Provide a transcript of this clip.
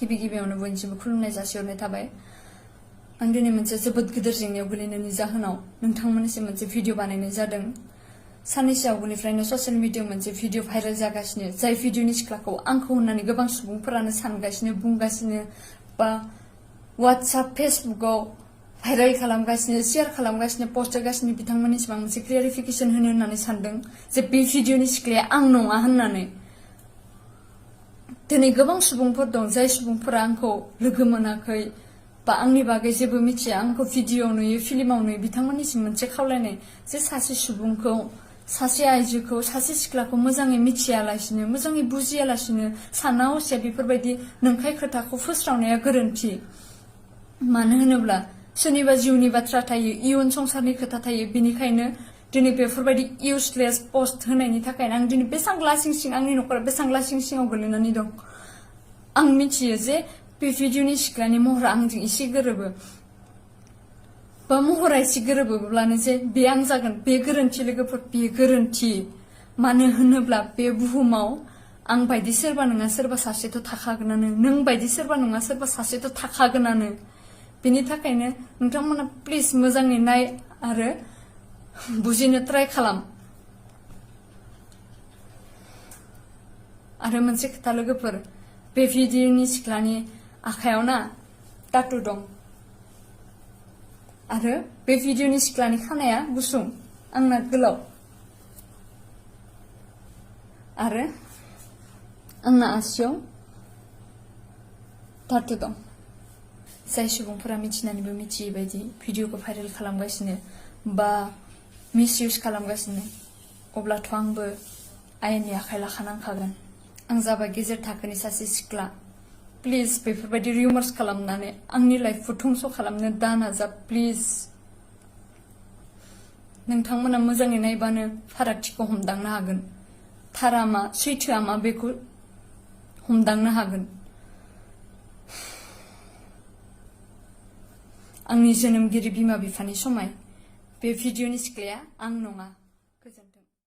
गिबियावनो बयनिसिमबो खुलुमनाय जासिहरनाय थाबाय। आं दिनै मोनसे जोबोद गिदिर जेंनायाव गोलैनायनि जाहोनाव नोंथांमोननिसिम मोनसे भिडिअ बानायनाय जादों। साननैसो आवगोलनिफ्रायनो ससियेल मिडियायाव मोनसे भिडिअ भाइरेल जागासिनो, जाय भिडिअनि सिख्लाखौ आंखौ होननानै गोबां सुबुंफोरानो सानगासिनो, बुंगासिनो बा WhatsApp, फेसबुकआव भाइरेल खालामगासिनो, शेयार खालामगासिनो, पस्ट होगासिनो। बिथांमोननिसिम आं मोनसे क्लियारिफिकेशन होनो होननानै सानदों जे बे भिडिअनि सिख्लाया आं नङा होननानै। दिनै गोबां सुबुंफोर दं जाय सुबुंफोरा आंखौ लोगो मोनाखै बा आंनि बागै जेबो मिथिया, आंखौ भिडिअ नुयो, फिल्माव नुयो। बिथांमोननिसिम मोनसे खावलायनाय जे सासे सुबुंखौ, सासे आइजोखौ, सासे सिख्लाखौ मोजाङै मिथियालासिनो, मोजाङै बुजियालासिनो, साना हसिया बेफोरबायदि नंखाय खोथाखौ फोस्रावनाया गोरोन्थि। मानो होनोब्ला सोरनिबा जिउनि बाथ्रा थायो, इयुन संसारनि खोथा थायो। बेनिखायनो दिनै बेफोरबायदि इउजलेस पस्ट होनायनि थाखायनो आं दिनै बेसेबां लासिं आंनि न'खरा बेसेबां लासिङाव गोलैनानै दं। आं मिथियो जे बे भिडिअनि सिख्लानि महरा आंजों एसे गोरोबो, बा महरा एसे गोरोबोब्लानो जे बे आं जागोन, बे गोरोन्थि लोगोफोर, बे गोरोन्थि। मानो होनोब्ला बे बुहुमाव आं बायदि सोरबा नङा सोरबा सासेथ' थाखागोनानो, नों बायदि सोरबा नङा सोरबा सासेथ' थाखागोनानो। बेनि थाखायनो नोंथांमोना प्लिज मोजाङै नाय आरो बुजिनो ट्राइ खालाम। आरो मोनसे खोथा लोगोफोर, बे भिडिअनि सिख्लानि आखायाव ना टाटु दं। आरो बे भिडिअनि सिख्लानि खानाया गुसुं, आंना गोलाव। आरो आंना आसियाव टाटु दं। जाय सुबुंफोरा मिथिनानैबो मिथियै बायदि भिडिअखौ भाइरेल खालामगासिनो बा मिसइउज खालामगासिनो, अब्लाथ' आंबो आयेननि आखाइ लाखानांखागोन। आं जाबाय गेजेर थाखोनि सासे सिख्ला। प्लिज बेफोरबायदि रिउमार्स खालामनानै आंनि लाइफखौ धंस खालामनो दा नाजा प्लिज। नोंथांमोना मोजाङै नायबानो फारागथिखौ हमदांनो हागोन। थारा मा, सैथोआ मा बेखौ हमदांनो हागोन। आंनि जोनोमगिरि बिमा बिफानि समाय बे भिडिअनि सिख्लाया आं नङा। गोजोन्थों।